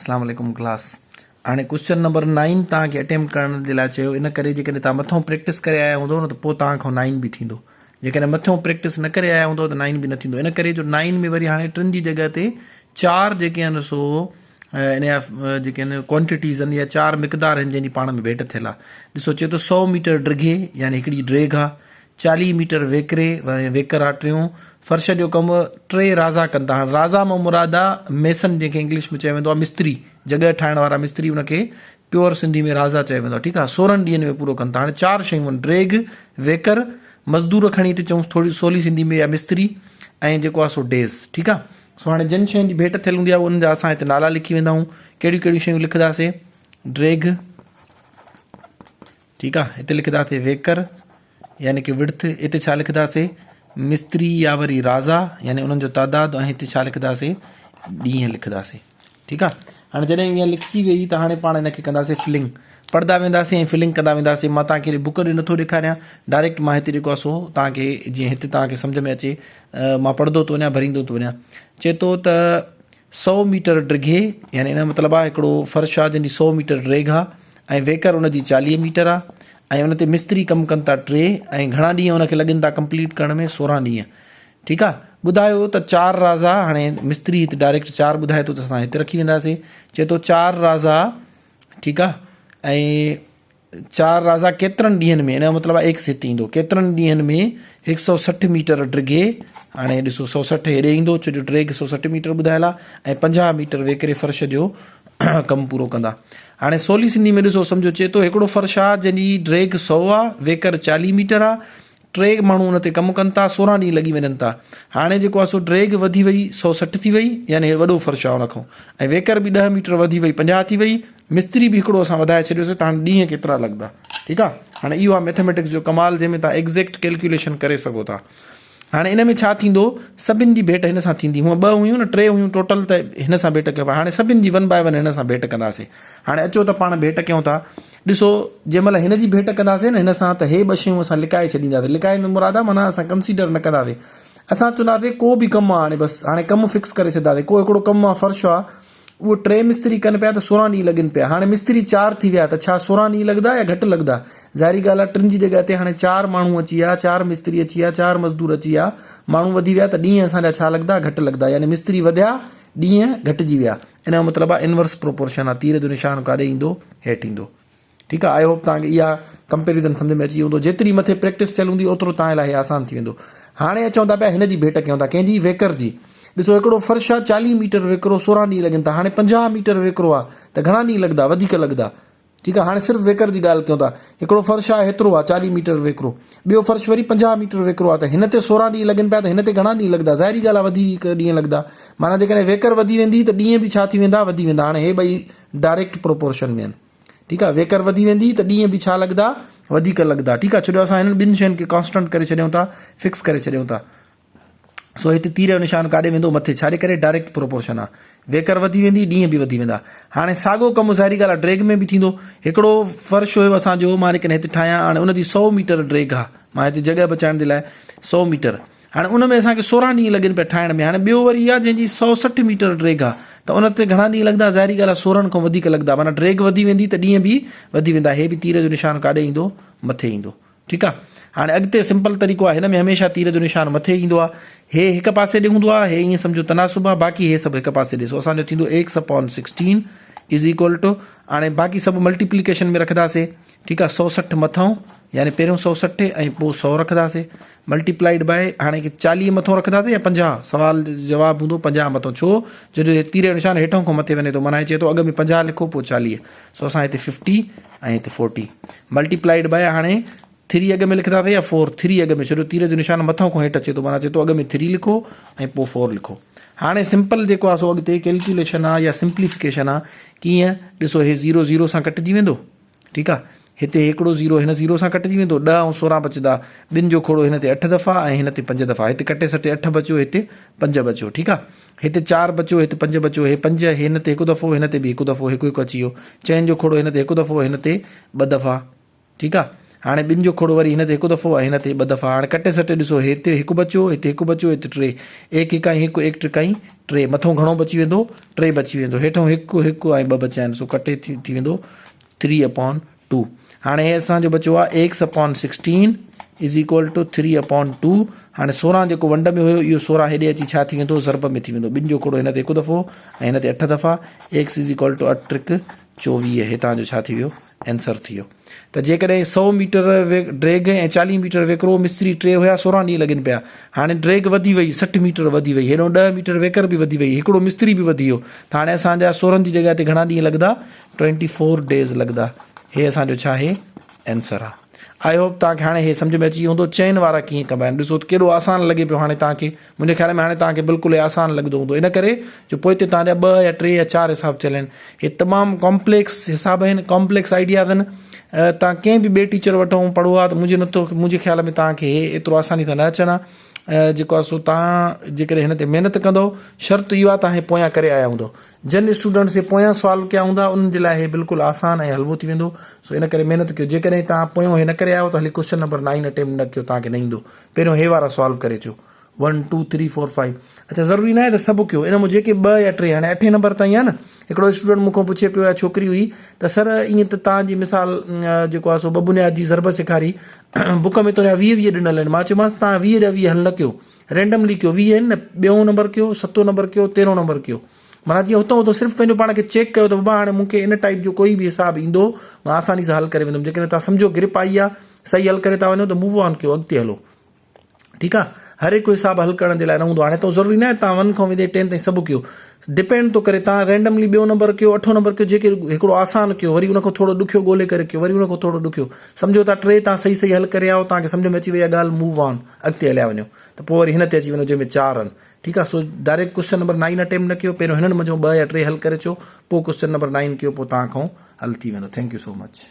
اسلام عليڪم ڪلاس هاڻي ڪوئسچن نمبر نائن توهان کي اٽيمپٽ ڪرڻ جي لاء چيو ان ڪري جيڪڏهن توهان مٿو پريڪٽس ڪري آيا هوندو نه ته پوء توهان کان نائن به ٿيندو جيڪڏهن مٿو پريڪٽس نه ڪري آيا هوندو ته نائن به نه ٿيندو ان ڪري جو نائن ۾ وري هاڻي ٽن جي جڳهه تي چار جيڪي آهن سو ان جا جيڪي آهن ڪوانٽيٽيز آهن يا چار مقدار آهن جنهن جي پاڻ ۾ ڀيٽ ٿيل آهي ڏسو چئي ٿو سو ميٽر ڊگهي يعني هڪڙي ڊيگهه آهي چاليهه ميٽر ويڪري يعني ويڪر آ ٽيون فرش جو ڪم ٽي رازا ڪن ٿا هاڻ رازا مان مراد آ ميسن جنهن کي انگلش ۾ چيو ويندو آ مستري جڳهه ٺاهڻ وارا مستري ان کي پيور سنڌي ۾ رازا چيو ويندو آ ٺيڪ آ سورهن ڏينهن ۾ پورو ڪن ٿا هاڻي چار شيون آهن ڊيگهه ويڪر مزدور کڻي هتي چئونس ٿوري سولي سنڌي ۾ يا مستري ۽ جيڪو آ سو ڊيز ٺيڪ آ سو هاڻي جن شين جي ڀيٽ ٿيل هوندي آ انهن جا اسان هتي نالا لکي ويندا آهيون ڪهڙيون ڪهڙيون شيون لکنداسي ڊيگهه ٺيڪ آ هتي لکنداسي ويڪر يعني ڪي وڊٿ هتي ڇا لکنداسي مستري يا وري رازا يعني انهن جو تعداد ۽ هتي ڇا لکنداسي ڏينهن لکنداسي ٺيڪ آ هاڻي جڏهن اها لکجي وئي ته هاڻي پاڻ هن کي ڪنداسي فلنگ پڙهندا وينداسي ۽ فلنگ ڪندا وينداسي مان توهان کي بڪ ڏي نٿو ڏيکاريان ڊائريڪٽ مان هتي جيڪو آ سو توهان کي جيئن هتي توهان کي سمجھ ۾ اچي مان پڙهندو ٿو وڃان ڀريندو ٿو وڃان چئي ٿو ته سو ميٽر ڊگهي يعني ان جو مطلب آهي هڪڙو فرش آهي جنهن جي سو ميٽر ڊيگهه آهي ۽ ويڪر ان جي چاليهه ميٽر آهي ۽ ان تي مستري ڪم ڪن ٿا ٽي ۽ گهڻا ڏينهن ان کي لڳن ٿا ڪمپليٽ ڪرڻ ۾ سورهن ڏينهن ٺيڪ آهي ٻڌايو ته چار رازا هاڻي مستري هت ڊائريڪٽ چار ٻڌائي ٿو ته اسان هت رکي وينداسي چئي ٿو چار رازا ٺيڪ آهي ۽ چار رازا ڪيترن ڏينهن ۾ ان جو مطلب آهي ايڪس هت ايندو ڪيترن ڏينهن ۾ هڪ سئو 60 ميٽر ڊگهي هاڻي ڏسو 160 هيڏي ايندو ڇو جو ڊيگهه 160 ميٽر ٻڌايل آهي ۽ 50 ميٽر ويڪري فرش جو ڪم پورو ڪندا هاڻي سولي سنڌي ۾ ڏسو سمجهو چئي ٿو هڪڙو فرش آهي جنهن جي ڊيگهه 100 آهي ويڪر 40 ميٽر آهي ٽي ماڻهو ان تي ڪم ڪن ٿا، سورهن ڏينهن لڳي وڃن ٿا. هاڻي جيڪو آهي سو ڊيگهه وڌي وئي 160 ٿي وئي يعني هي وڏو فرش آهي ان کان ۽ ويڪر به ڏهه ميٽر وڌي وئي 50 ٿي وئي، مستري به هڪڙو اسان وڌائي ڇڏيوسي ته هاڻي ڏينهن ڪيترا لڳندا. ٺيڪ آهي هاڻي اهو آهي ميٿميٽڪس جو ڪمال جنهن ۾ توهان ايگزيڪٽ ڪيلڪيوليشن ڪري سگهو ٿا. هاڻي ان ۾ ڇا ٿيندو سڀن جي ڀيٽ هن سان ٿيندي هونء ٻه هيون نه ٽي هيون ٽوٽل ته هن سان ڀيٽ ڪيو هاڻي سڀن جي ون باء ون هن سان ڀيٽ ڪنداسين هاڻي اچو ته پاڻ ڀيٽ ڪيون ٿا ڏسو جنهن مهل هن جي ڀيٽ ڪنداسين نه هن سان ته هي ٻه شيون اسان لڪائي ڇڏينداسين لڪائي ۾ مراد آهي معنيٰ اسان ڪنسيڊر نه ڪنداسين اسان چونداسين ڪو به ڪم آهي هاڻي بس هاڻي ڪم فڪس ڪري ڇڏنداسين ڪو هڪڙو ڪم آهي فرش آهي اهو ٽي مستري ڪن پيا ته سورهن ڏينهن لڳن پيا. هاڻي مستري چار ٿي ويا ته ڇا سورهن ڏينهن لڳندا يا گهٽ لڳندا؟ ظاهري ڳالهه آهي ٽن جي جڳهه تي هاڻي چار ماڻهو اچي ويا، چار مستري اچي ويا، چار مزدور اچي ويا، ماڻهو وڌي ويا ته ڏينهن اسان جا ڇا لڳندا؟ گهٽ لڳندا يعني مستري وڌيا ڏينهن گهٽجي ويا. ان جو مطلب آهي انورس پروپورشن آهي تير جو نشان ڪاڏي ايندو؟ هيٺ ايندو. ٺيڪ آهي I hope توهان کي اها ڪمپيريزن سمجهه ۾ اچي ويو هوندو جيتري مٿي پريڪٽس ٿيل هوندي اوترو توهان لاء هي آسان ٿي ويندو هاڻي اچون ٿا پيا هن جي ڀيٽ ڪيون ٿا ڪنهن جي ويڪر جي ڏسو هڪڙو فرش آهي چاليهه ميٽر ويڪرو سورهن ڏينهن لڳن ٿا هاڻي پنجاهه ميٽر ويڪرو آهي ته گهڻا ڏينهن لڳندا وڌيڪ لڳندا ٺيڪ آهي هاڻي صرف ويڪر جي ڳالهه ڪيون ٿا هڪڙو فرش آهي هيترو آهي چاليهه ميٽر ويڪرو ٻيو فرش وري پنجاهه ميٽر ويڪرو آهي ته هن تي سورهن ڏينهن لڳن پيا ته هن تي گهڻا ڏينهن لڳندا ظاهري ڳالهه آهي وڌيڪ ڏينهن لڳندا معنيٰ جيڪڏهن ويڪر وڌي ويندي ته ڏينهن به ڇا ٿي ويندا وڌي ويندا هاڻي هي ٻئي ڊائريڪٽ پروپورشن ۾ آهن ٺيڪ آ ويڪر وڌي ويندي ته ڏينهن به ڇا لڳندا وڌيڪ لڳندا ٺيڪ آ ڇو جو اسان هنن ٻن شين کي ڪانسٽنٽ ڪري ڇڏيون ٿا فڪس ڪري ڇڏيون ٿا سو هتي تير جو نشان ڪاڏي ويندو مٿي ڇاجي ڪري ڊائريڪٽ پروپورشن آ ويڪر وڌي ويندي ڏينهن به وڌي ويندا هاڻي ساڳو ڪم ظاهري ڳالهه آ ڊريگ ۾ به ٿيندو هڪڙو فرش هيو اسان جو مان جيڪڏهن هتي ٺاهيان هاڻي ان جي سو ميٽر ڊريگ آ مان هتي جڳهه بچائڻ جي لاء سو ميٽر هاڻي ان ۾ اسان کي سورهن ڏينهن لڳن پيا ٺاهڻ ۾ هاڻي ٻيو وري اها جنهن جي 160 ميٽر ڊيگهه آهي ته ان تي گهڻا ڏينهن لڳندا ظاهري ڳالهه آهي سورهن کان وڌيڪ لڳندا معنيٰ ڊيگهه وڌي ويندي ته ڏينهن به وڌي ويندا هي به تير جو نشان ڪاڏي ايندو مٿي ايندو ٺيڪ آهي هاڻي اڳتي سمپل طريقو آهي هن ۾ هميشه تير جو نشان مٿي ايندو آهي هي هڪ پاسي ڏي هوندو آهي هي ائين سمجهو تناسب آهي باقي هي سڀ هڪ پاسي ڏي سو اسان جو ٿيندو X upon sixteen is equal to هاڻي باقي سڀ ملٽيپليڪيشن ۾ رکنداسي ٺيڪ آهي 160 مٿان يعني پهريون 160 ۽ پوء 100 رکنداسي ملٽيپلائيڊ باء هاڻي ڪي 40 مٿو رکنداسين يا 50 سوال جو جواب هوندو 50 مٿو ڇو جو جو تير جو نشان هيٺون کان مٿي وڃي ٿو معنيٰ هي چئي ٿو اڳ ۾ 50 لکو پوء 40 سو اسان هتي 50 ۽ هتي 40 ملٽيپلائيڊ باء هاڻي 3 اڳ ۾ لکنداسين يا 4 3 اڳ ۾ ڇو جو تير جو نشان مٿو کان هيٺ اچي ٿو معنيٰ چئي ٿو اڳ ۾ 3 لکو ۽ پوء 4 لکو هاڻي سمپل جيڪو آهي سو اڳتي ڪيلڪيوليشن آهي يا سمپليفڪيشن آهي ڪيئن ڏسو هي 0 0 سان ڪٽجي ويندو ٺيڪ آ هتي هڪڙو زيرو هن زيرو سان ڪٽجي ويندو ڏهه ۽ سورهن بچندا ٻن جو کوڙو هن تي اٺ دفعا ۽ هن تي پنج دفعا هتي ڪٽي سٽي اٺ بچيو هتي پنج بچيو ٺيڪ آ هتي چار بچيو هتي پنج بچيو هي پنج هن تي هڪ دفعو هن تي به هڪ دفعو هڪ هڪ اچي ويو چئن جو کوڙو هن تي هڪ دفعو هن تي ٻه دفعا ٺيڪ آ. هاڻي ٻن جو کوڙو وري هن تي هڪ دفعو ۽ هن تي ٻه دفعا. هاڻي ڪٽي سٽي ڏسو هتي هڪ بچيو، هتي هڪ بچيو، هتي ٽي. ايڪ هڪ ۽ هڪ، ايڪ ٽڪ ۽ ٽي. مٿئون گهڻو بچي ويندو؟ ٽي بچي ويندو. هيٺئون هڪ، هڪ ۽ ٻه بچيا آهن سو ڪٽي ٿي ويندو ٿري اپان ٽو. هاڻي هي اسان جو بچيو آهي X upon 16 is equal to three upon two. هاڻي 16 جيڪو ونڊ ۾ هيو اهو 16 هيڏي اچي ڇا ٿي ويندو؟ ضرب ۾ ٿي ويندو. ٻن جو کوڙو هن تي هڪ دفعو ۽ هن تي اٺ دفعا. ايڪس is equal two اٺ ٽڪ 24 هتان جو ڇا ٿي ويو؟ آنسر ٿي ويو. ته جيڪڏهن 100 ميٽر ڊيگهه ۽ 40 ميٽر ويڪرو مستري ٽي هيا 16 ڏينهن لڳن پيا. هاڻي ڊيگهه وڌي وئي 60 ميٽر وڌي وئي هيڏو 10 ميٽر ويڪر به وڌي وئي هڪڙو مستري به وڌي ويو ته هاڻي اسان جا 16 جي جڳهه تي گهڻا ڏينهن لڳندا؟ 24 ڊيز لڳندا. هي اسان جو ڇا آهي؟ آنسر آهي. I hope توهان کي هاڻي هي سمجهه ۾ اچي ويو هوندو چئن وارا ڪيئن ڪبا آهن. ڏسو ته ڪيڏو آسان لڳي پيو هاڻي توهان کي. منهنجي خيال ۾ هاڻي توهان کي بلڪل هي آسان لڳندو هوندو ان ڪري جو پوئتي توهان جا ٻه يا ٽي يا چار حساب ٿيل آهن. هي تمام ڪامپليڪس حساب آهن، ڪامپليڪس آئيڊياز آهن. توهان ڪنهن به ٻئي ٽيچر وٽان پڙهو ها ته منهنجي نٿو منهنجي خيال ۾ توهان کي هي ايترو آساني سان نه اچن ها. جيڪو آهي سو توهان جيڪڏهن هن تي محنت ڪندو شرط اهو آهي توهان هي پويان ڪري آيا هوندو. جن اسٽوڊنٽس هي پويان سوال ڪيا هوندا انهن جي لاء هي بلڪل آسان ۽ حلوو ٿي ويندو سو ان ڪري محنت ڪيو جيڪڏهن توهان پويون هي نه ڪري آيا آهيو ته هلي ڪوئسچن نمبر نائين اٽيمپٽ نه ڪيو توهان کي نه ايندو پهريون هي وارا سالو ڪري اچو one two three four five اڇا ضروري نه آهي ته سڀ ڪيو ان مان جيڪي ٻه يا ٽي هاڻي اٺين نمبر تائين آهي نه هڪڙو اسٽوڊنٽ مون کان پڇي پيو يا ڇوڪري هئي ته سر ائين ته توهان جي مثال جيڪو آهي سو ٻه بنياد جي ضرب سيکاري بڪ ۾ ته 20 20 ڏنل آهن مان چيومانس توهان 20 جا 20 حل نه ڪيو رينڊملي ڪيو 20 آهن نه ٻيون نمبر ڪيو ستون نمبر ڪيو تيرهون نمبر ڪيو معنيٰ جيئن اتان اتان صرف پنهنجو پاڻ کي چيڪ ڪيو ته بابا هاڻي مون کي ان ٽائيپ جو ڪوئي به حساب ايندو مان آساني سان حل ڪري ويندم جيڪڏهن توهان سمجهو گرپ آئي آهي صحيح حل ڪري ٿا وڃو ته موو آن ڪيو اڳتي هلو ٺيڪ آهي هر هڪ حساب حل ڪرڻ جي لاء نه هوندو هاڻي ته ضروري نه آهي توهان ون کان ويندي ٽين تائين سڀ ڪيو ڊپينڊ ٿو ڪري توهان رينڊملي ٻيو نمبر ڪيو اٺون نمبر ڪيو جيڪي هڪڙو آسان ڪيو وري ان کان ٿورو ڏکيو ڳولي ڪري ڪيو وري ان کان ٿورو ڏکيو سمجهو ٿا ٽي توهان صحيح صحيح حل ڪري آيو توهان کي سمجهه ۾ اچي وئي آهي ڳالهه موو آن اڳتي هليا وڃو ته پوء وري هن تي اچي وڃو جنهن ۾ چار آهن ٺيڪ آ سو ڊائريڪٽ ڪوسچن نمبر نائين اٽيمپٽ نه ڪيو پهريون هنن منجهون ٻه يا ٽي حل ڪري اچو پوء ڪوسچن نمبر نائين ڪيو پوء توهان کان حل ٿي ويندو thank you so much.